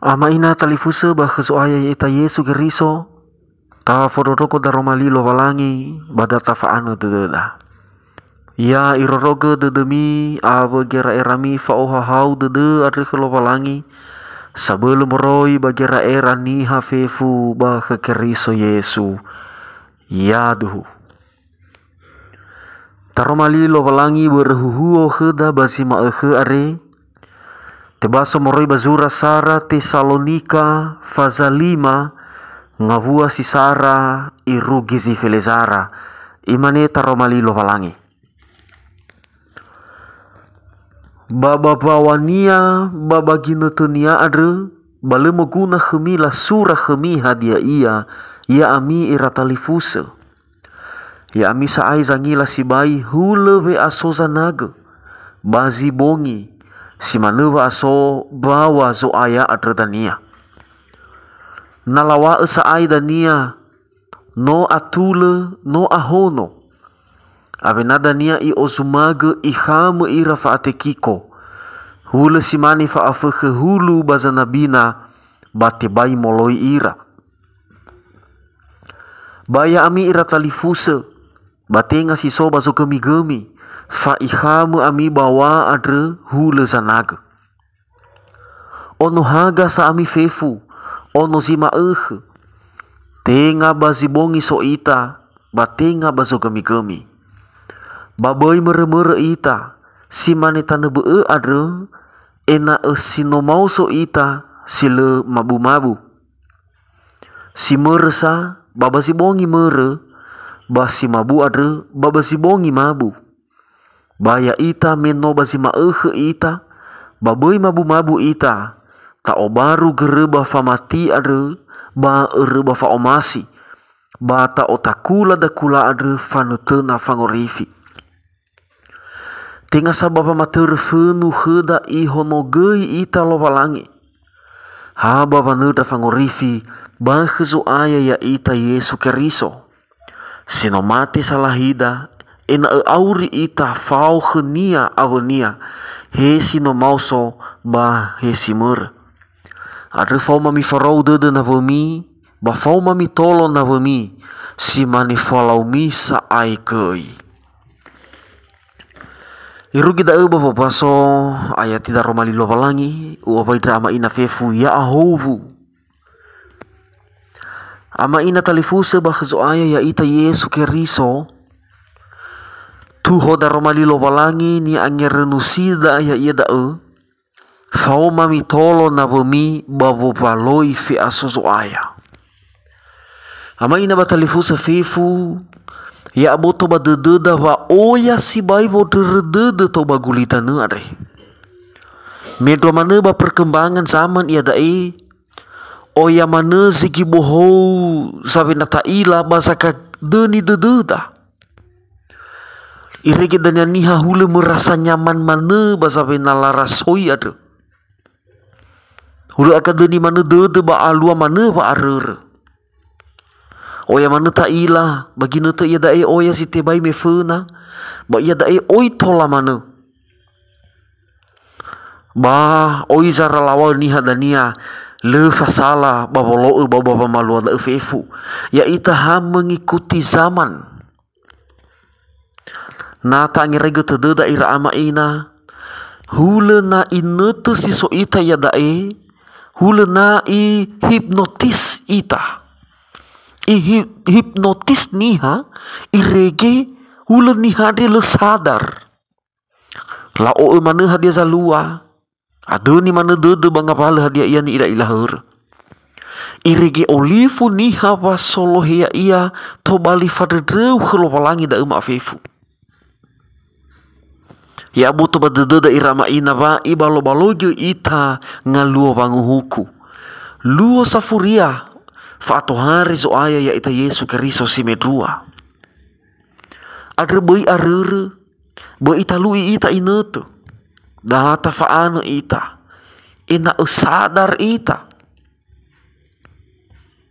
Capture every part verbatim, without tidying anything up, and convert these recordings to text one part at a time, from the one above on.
Ama ina talifusö ba khö Zo'aya ya'ita Yesu Keriso, tafondrondrongo daroma li Lowalangi ba da tafa'anö dödöda. Ya irorogö dödömi awö gera'erami fa'ohahau dödö andrö khö Lowalangi, sabölö moroi ba gera'era niha fefu ba khö Keriso Yesu. Yaduhu. Taroma li Lowalangi börö huhuo khöda ba zi ma'ökhö andre, tebaso moroi ba zura sara Tesalonika faza lima, ngawua si sara irugi zi felezara. Imane taroma li Lowalangi. Ba, ba mbaŵania, ba, ba ginötönia andrö, ba lö moguna khömi lasura khömi hadia ia, ya'ami ira talifusö. Ya'ami sa'ae zangila sibai hulö we'aso zanagö, ba zi bongi, si manö wa'aso mbaŵa Zo'aya andrö dania. Na law̃a'ö sa'ae dania, no atulö, no ahono. Awena dania i'ozumagö ikhamö ira fa'atekiko, hulö si mane fa'afökhö hulu ba zanabina, ba tebai moloi ira. Ba ya'ami ira talifusö, ba tenga si so ba zogömigömi, fa'ikhamö ami baŵa andrö hulö zanagö. Ono haga sa ami fefu, ono zi ma'ökhö. Tenga ba zi bongi so ita, ba tenga ba zogömigömi. Ba böi mörömörö ita, si mane tanö bö'ö andrö, ena'ö si no maoso ita si lö mabumabu. Si mörö sa, ba ba zi bongi mörö, ba si mabu andrö, ba ba zi bongi mabu. Ba ya'ita me no ba zi ma'ökhö ita, ba böi mabumabu ita, ta'obaru görö ba famati andrö, ba örö ba fa'omasi, ba ta'otakula dakula andrö fanötöna fangorifi. Tenga sa ba wamatörö fönu khöda Ihonogöi ita Lowalangi, ha ba wanöndra fangorifi ba khö Zo'aya ya'ita Yesu Keriso. Si no mate salahida, ena'ö auri ita fao khö-Nia awö-Nia, he si no maoso ba he si mörö. Andrö faoma mifarou dödö nawömi, ba faoma mitolo nawömi, si mane falaumi sa'ae göi. Irugi da'ö ba wombaso ayati daroma li Lowalangi, u'owai ndra ama ina fefu ya'ahowu. Ama ina talifusö ba khö Zo'aya ya'ita Yesu Keriso, tuho daroma li Lowalangi ni'angerönusida ya'ia da'ö, faoma mitolo nawömi ba wowaloi fe'aso Zo'aya. Ama ina ba talifusö fefu, ya'aboto ba dödöda wa oya sibai wondrörö dödö tou ba gulidanö andre. Mendrua manö ba perkembangan zaman iada'e, oya manö zi gibohou zawena ta'ila ba zagadöni dödöda. Irege dania niha hulö merasa nyaman manö ba zawena larasoi andrö. Hulö agadöni manö dödö ba alua manö wa'arörö. Oya manö ta'ila, ba ginötö iada'e oya si tebai meföna, ba iada'e oi tola manö. Ba oi zaralaŵaö niha dania, lö fasala ba wolo'ö ba, ba wamalua da'ö fefu. Ya'ita ha mengikuti zaman. Na ta'angeraigö tödöda ira ama ina, hulö na inötö si so ita iada'e, hulö na ihipnotis ita. Ihip-, hipnotis niha, irege hulö niha andre lö sadar. La'o'ö manö hadia zalua, adöni manö dödö ba ngawalö hadia ia ni'ila'ila hörö. Irege olifu niha wa solohe ya'ia tobali fandröndröu khö Lowalangi da'ö ma'afefu. Ya'aboto ba dödöda ira ama ina wa ibalobaloigö ita ngaluo wanguhuku. Luo safuria, fa'atohare Zo'aya ya'ita Yesu Keriso si mendrua. Andrö böi arörö, böi italu'i ita inötö. Da tafa'anö ita, ena'ö sadar ita.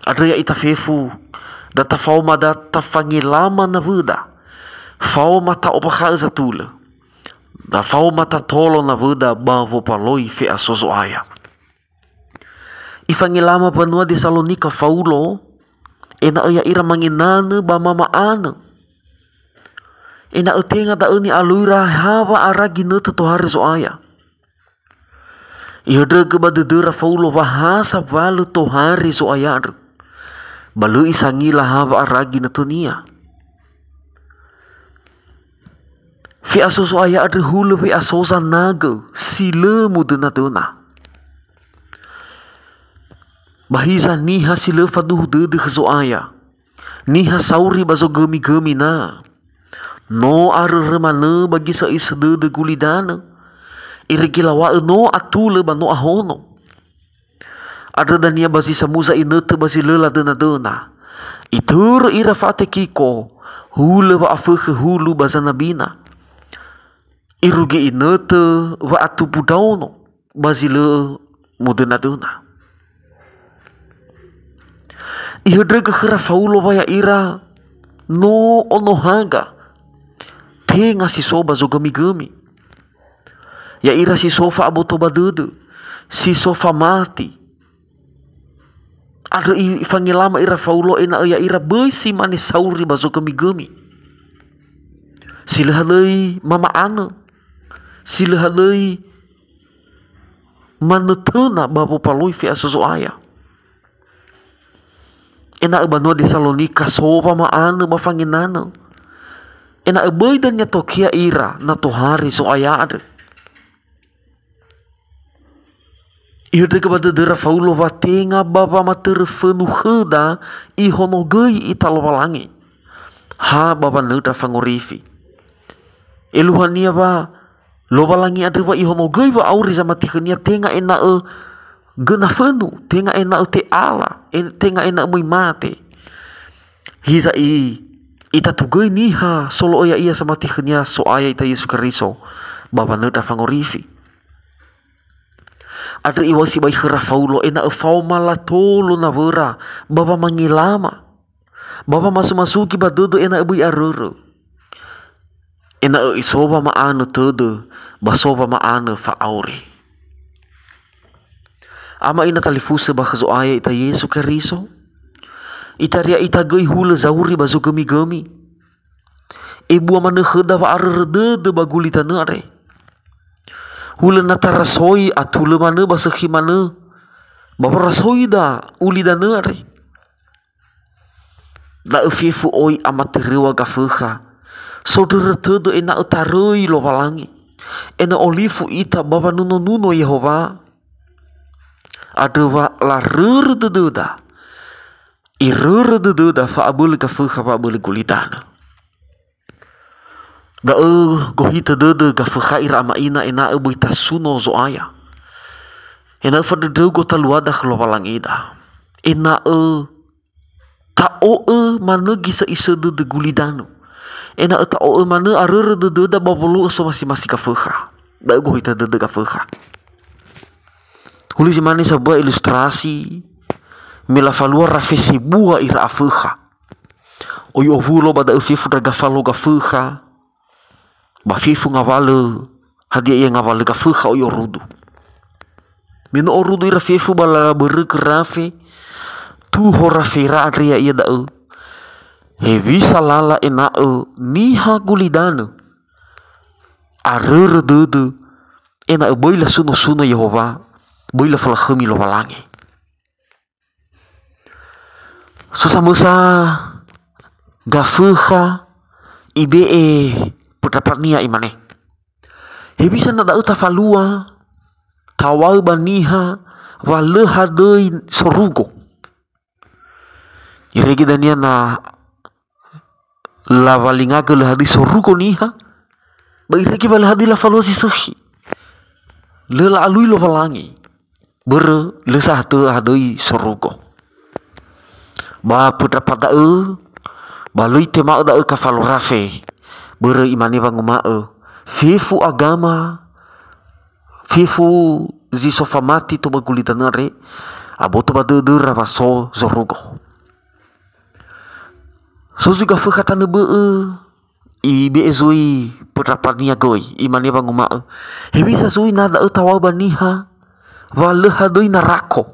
Andrö ya'ita fefu, da tafaoma, da tafangelama nawöda, faoma ta'ombakha'ö zatulö, da faoma tatolo nawöda ba wowaloi fe'aso Zo'aya. Ifangelama mbanua Tesalonika Faulo, ena'ö ya'ira mangenanö ba mama'anö. Ena'ö tenga da'ö ni'alöira ha wa'ara ginötö tohare Zo'aya. Ihöndrögö ba dödöra Faulo wa ha sawalö tohare Zo'aya andrö, ba lö isangila ha wa'ara ginötönia. Fe'aso Zo'aya andrö hulö we'aso zanagö si lö mudönadöna. Ba hiza niha si lö faduhu dödö khö Zo'aya, niha sauri ba zogömigömi na, no arörö manö ba gisö'isö dödö gulidanö, irege lawa'ö no atulö ba no ahono. Andrö dania ba zi samuza inötö ba zi lö ladönadöna. Itörö ira fa'atekiko, hulö wa'afökhö hulu ba zanabina. Irugi inötö wa'atubu ndraono ba zi lö mudönadöna. Ihöndrögö khöra Faulo wa ya'ira no ono haga, tenga si so ba zogömigömi. Ya'ira si so fa'aboto ba dödö, si so famati. Andrö ifangelama ira Faulo ena'ö ya'ira böi si mane sauri ba zogömigömi. Si lö halöi mama'anö, si lö halöi manötöna ba wopaloi fe'aso Zo'aya. Ena'ö banua Tesalonika so wama'anö ba fangenanö. Ena'ö böi dania tokea ira na tohare Zo'aya andrö. Ihöndrögö ba dödöra Faulo wa tenga ba wamatörö fönu khöda ihonogöi ita Lowalangi, ha ba wanöndra fangorifi. Eluahania wa Lowalangi andrö wa ihonogöi wa'auri zamati khönia tenga ena'ö göna fönu, tenga ena'ö te'ala, en-, tenga ena'ö möi mate. Hiza i-, itatugöi niha solo'ö ya'ia samati khönia So'aya ita Yesu Keriso ba wanöndra fangorifi. Andrö iŵa'ö sibai khöra Faulo ena'ö faoma latolo nawöra ba wamangelama, ba wamasumasugi ba dödö ena'ö böi arörö. Ena'ö iso wama'anö tödö, ba so wama'anö fa'auri. Ama ina talifusö ba khö Zo'aya ita Yesu Keriso, itaria ita göi hulö zauri ba zogömigömi. Ebua manö khöda wa'arörö dödö ba gulidanö andre. Hulö na tarasoi atulö manö ba sökhi manö, ba warasoida ulidanö andre. Da'ö fefu oi amatöröŵa Gafökha, sondrörö tödö ena'ö taröi Lowalangi, ena'ö olifu ita ba wanunonuno Yehowa. Andrö wa larörö dödöda, irörö dödöda fa'abölö Gafökha wa'abölö gulidanö. Da'ö gohitö dödö Gafökha ira ama ina ena'ö böi tasuno Zo'aya. Ena'ö fandröndröu gotaluada khö Lowalangida. Ena'ö ta'o'ö manö gisö'isö dödö gulidanö. Ena'ö ta'o'ö manö arörö dödöda ba wolo'ö somasi-masi Gafökha. Da'ö gohitö dödö Gafökha. Hulö zi mane sambua ilustrasi, me lafalua rafe sebua ira Afökha. Oi owulo ba da'ö fefu ndra gafalo Gafökha, ba fefu ngawalö, hadia ia ngawalö Gafökha oi orudu. Me no orudu ira fefu ba labörögö rafe, tuho rafera andre ya'ia da'ö. Hewisa lala ena'ö niha gulidanö arörö dödö, ena'ö böi lasuno-suno Yehowa, böi lafolakhömi Lowalangi. So samösa Gafökha ibe'e pötrapania imane, "Hewisa na da'ö tafalua, taŵa'ö ba niha wa lö hadöi sorugo?" Irege dania na lawalingagö lö hadöi sorugo niha, ba irege wa lö hadöi lafalua zi sökhi. Lö la'alui Lowalangi. Börö lö sahatö hadöi sorugo. Ba pötrapa da'ö, ba lö itema'ö da'ö kafalo rafe. Börö imane wanguma'ö, fefu agama, fefu zi so famati tou ba gulidanö andre, aboto ba dödöra wa so zorugo. So zui Gafökha tanö bö'ö, ibe'e zui pötrapania göi, imane wanguma'ö, "Hewisa zui na da'ö taŵa'ö ba niha, wa lö hadöi narako?"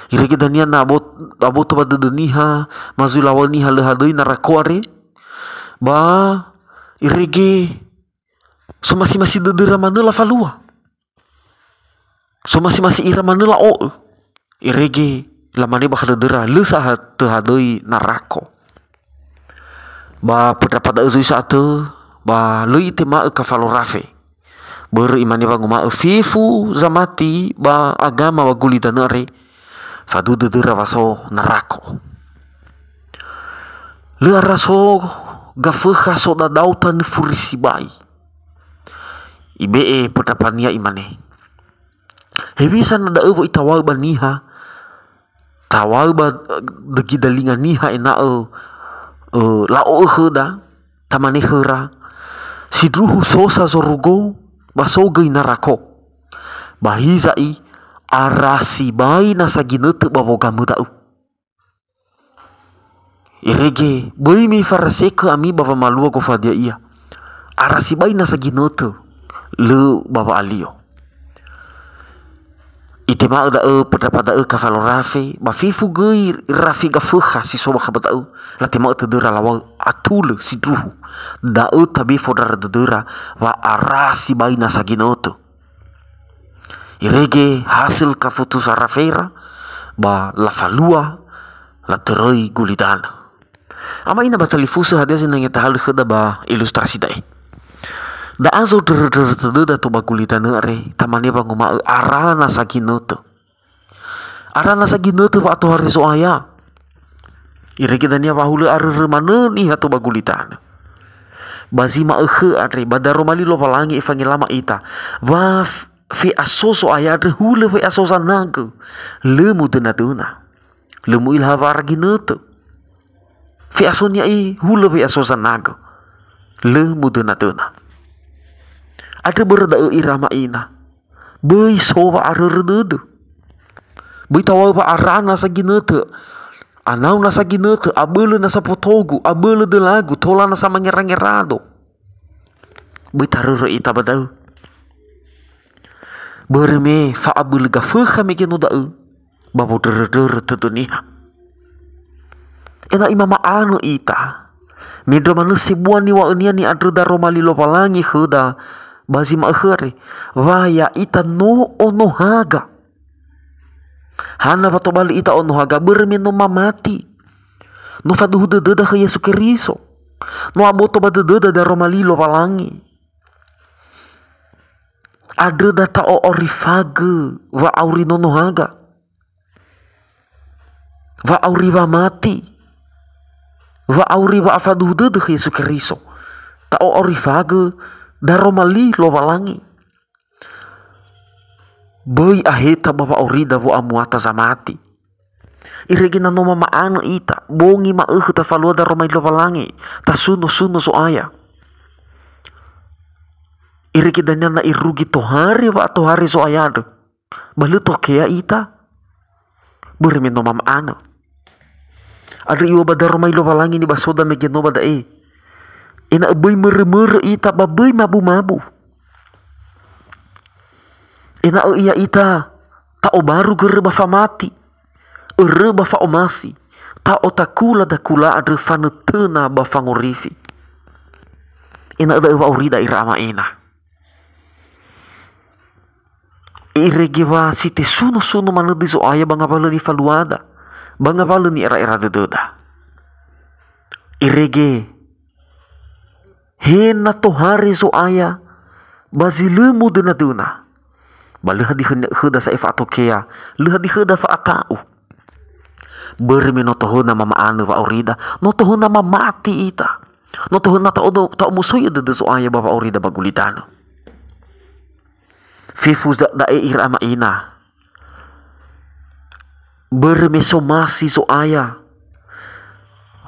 Irege dania na abot-, aboto ba dödö niha, ma zui laŵa'ö niha lö hadöi narako andre, ba irege somasi-masi dödöra manö lafalua. Somasi-masi ira manö la'o'ö. Irege lamane ba khö dödöra, lö sa ha-, töhadöi narako. Ba pöndra pa da'ö zui sa'atö, ba lö itema'ö kafalo rafe. Börö imane wanguma'ö, "Fefu zamati ba agama wa gulidanö andre, faduhu dödöra wa so narako." Lö ara so gafökha sodadao tanö furi sibai. Ibe'e pöndra pania imane, "Hewisa na da'ö wa itaŵa'ö ba niha, taŵa'ö ba, eh, dögi dalinga niha ena'ö, eh, la'o'ö khöda?" Tamane khöra, "Sindruhu so sa zorugo, ba so göi narako. Ba hiza'i, ara sibai nasa ginötö ba wogamö da'ö." Irege, "Böi mifarasekö ami ba wamalua gofadia ia. Ara sibai nasa ginötö, lö ba wa'alio." Itema'ö da'ö pöndra pa da'ö kafalo rafe, ba fefu göi rafe gafökha si so ba khö ba da'ö, latema'ö tödöra laŵa'ö, "Atulö sindruhu, da'ö tabe fondrara dödöra wa ara sibai nasa ginötö." Irege hasil kafutusa rafera, ba lafalua, latöröi gulidanö. Ama ina ba talifusö, hadia zi no tahalö khöda ba ilustrasi da'e? Da'a zondrörö-ndrörö tödöda tou ba gulidanö andre, tamane wanguma'ö, "Ara nasa ginötö." Ara nasa ginötö wa'atohare Zo'aya. Irege dania wa hulö arörö manö niha tou ba gulidanö. Ba zi ma'ökhö andre, ba daroma li Lowalangi ifangelama ita, wa f-, fe'aso Zo'aya andrö hulö fe'aso zanagö, lö mudönadöna. Lö mu'ila hawara ginötö. Fe'aso nia'i hulö fe'aso zanagö. Lö mudönadöna. Andrö börö da'ö ira ama ina. Böi so wa'arörö dödö. Böi taŵa'ö wa ara nasa ginötö. Anau nasa ginötö, abölö nasa fotogu, abölö dölagu, tola nasa mangera-ngerado. Böi tarörö ita ba da'ö. Börö me fa'abölö gafökha mege no da'ö ba wondrörö-ndrörö tödö niha. Ena'ö mama'anö ita. Mendrua manö sebua niŵa'önia ni'andrö daroma li Lowalangi khöda ba zi ma'ökhö andre, wa ya'ita no ono haga. Hana wa tobali ita ono haga? Börö me no mamati. No faduhu dödöda khö Yesu Keriso. No aboto ba dödöda daroma li Lowalangi. Andrö da ta'o'orifagö wa'auri nono haga. Wa'auri wamati. Wa'auri wa'afaduhu dödö khö Yesu Keriso. Ta'o'orifagö daroma li Lowalangi. Böi aheta ba wa'aurida wo'amuata zamati. Irege na no mama'anö ita, bongi ma'ökhö tafalua daroma li Lowalangi, tasuno-suno Zo'aya. Irege dania na irugi tohare wa'atohare Zo'aya andrö, ba lö tokea ita, börö me no mama'anö. Andrö iŵa'ö ba daroma li Lowalangi nibasoda mege no ba da'e, ena'ö böi mörö-mörö ita ba böi mabu-mabu. Ena'ö ya'ita ta'obaru görö ba famati, örö ba fa'omasi, ta'otakula dakula andrö fanötöna ba fangorifi. Ena'ö da'ö wa'aurida ira ama ina. Irege wa si tesuno-suno manö döi Zo'aya ba ngawalö nifaluada, ba ngawalö ni'era'era dödöda. Irege he na tohare Zo'aya ba zi lö mudönadöna, ba lö hadi khö-, khöda sa'ae fa'atokea, lö hadi khöda fa'ata'u. Börö me no tohöna mama'anö wa'aurida, no tohöna mamati ita, no tohöna ta'odo-, ta'omusoi'ö dödö Zo'aya ba wa'aurida ba gulidanö. Fefu za-, da'e ira ama ina. Börö me somasi Zo'aya,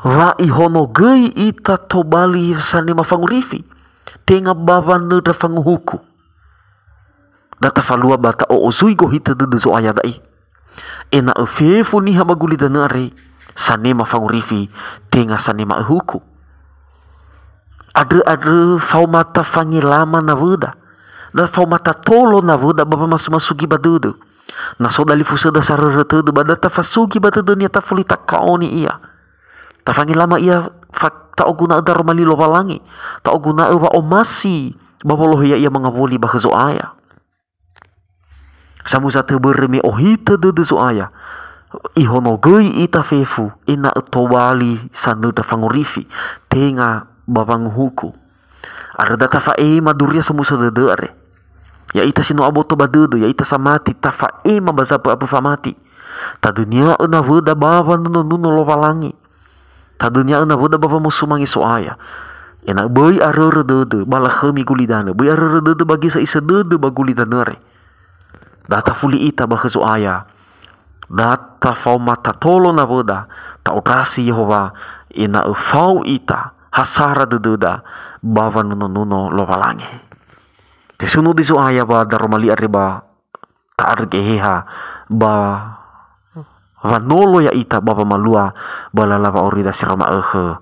wa ihonogöi ita tobali sanema fangorifi, tenga ba wanöndra fanguhuku. Da tafalua ba ta'o'ozui gohitö dödö Zo'aya da'i. Ena'ö fefu niha ba gulidanö andre sanema fangorifi, tenga sanema öhuku. Andrö-andrö faoma tafangelama nawöda, da faoma tatolo nawöda ba wamasumasugi ba dödö. Na so dalifusöda sarörö tödö, ba da tafasugi ba dödönia, tafuli takaoni ia. Tafangelama ia fa-, ta'oguna'ö daroma li Lowalangi, ta'oguna'ö wa'omasi ba wolohe ya'ia mangawuli ba khö Zo'aya. Samösa tö börö me ohitö dödö Zo'aya, ihonogöi ita fefu, ena'ö tobali sanöndra fangorifi, tenga ba wanguhuku. Andrö da tafa'ema duria somuso dödö andre. Ya'ita si no aboto ba dödö, ya'ita samati, tafa'ema ba zambö ambö famati. Tadönia'ö nawöda ba wanunonuno Lowalangi. Tadönia'ö nawöda ba wamosumange So'aya. Ena'ö böi arörö dödö ba lakhömi gulidanö, böi arörö dödö ba gisö'isö dödö ba gulidanö andre. Da tafuli ita ba khö Zo'aya. Da tafaoma tatolo nawöda, ta'ondrasi Yehowa, ena'ö fao ita, ha sara dödöda ba wanunonuno Lowalangi. Tesuno di Zo'aya ba daroma li andre ba ta'andrö Geheha ba wanolo ya'ita ba wamalua ba lala wa'aurida si no ma'ökhö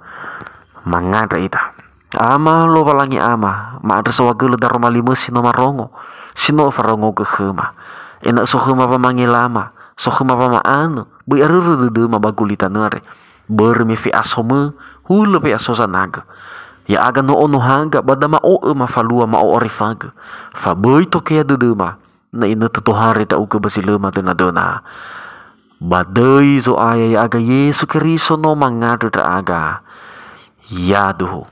mangandrö ita. Ama Lowalangi Ama, ma'andrö saohagölö daroma li-Mö si no marongo, si no öfarongogö khöma. Ena'ö so khöma wamangelama, so khöma wama'anö, böi arörö dödöma ba gulidanö andre. Börö me fe'aso-Mö, hulö we'aso zanagö. Ya'aga no ono haga, ba da ma'o'ö mafalua ma'o'orifagö. Fa böi tokea dödöma, na inötö tohare ndra'ugö ba zi lö madönadöna. Ba döi Zo'aya ya'aga Yesu Keriso no mangandrö ndra'aga. Yaduhu.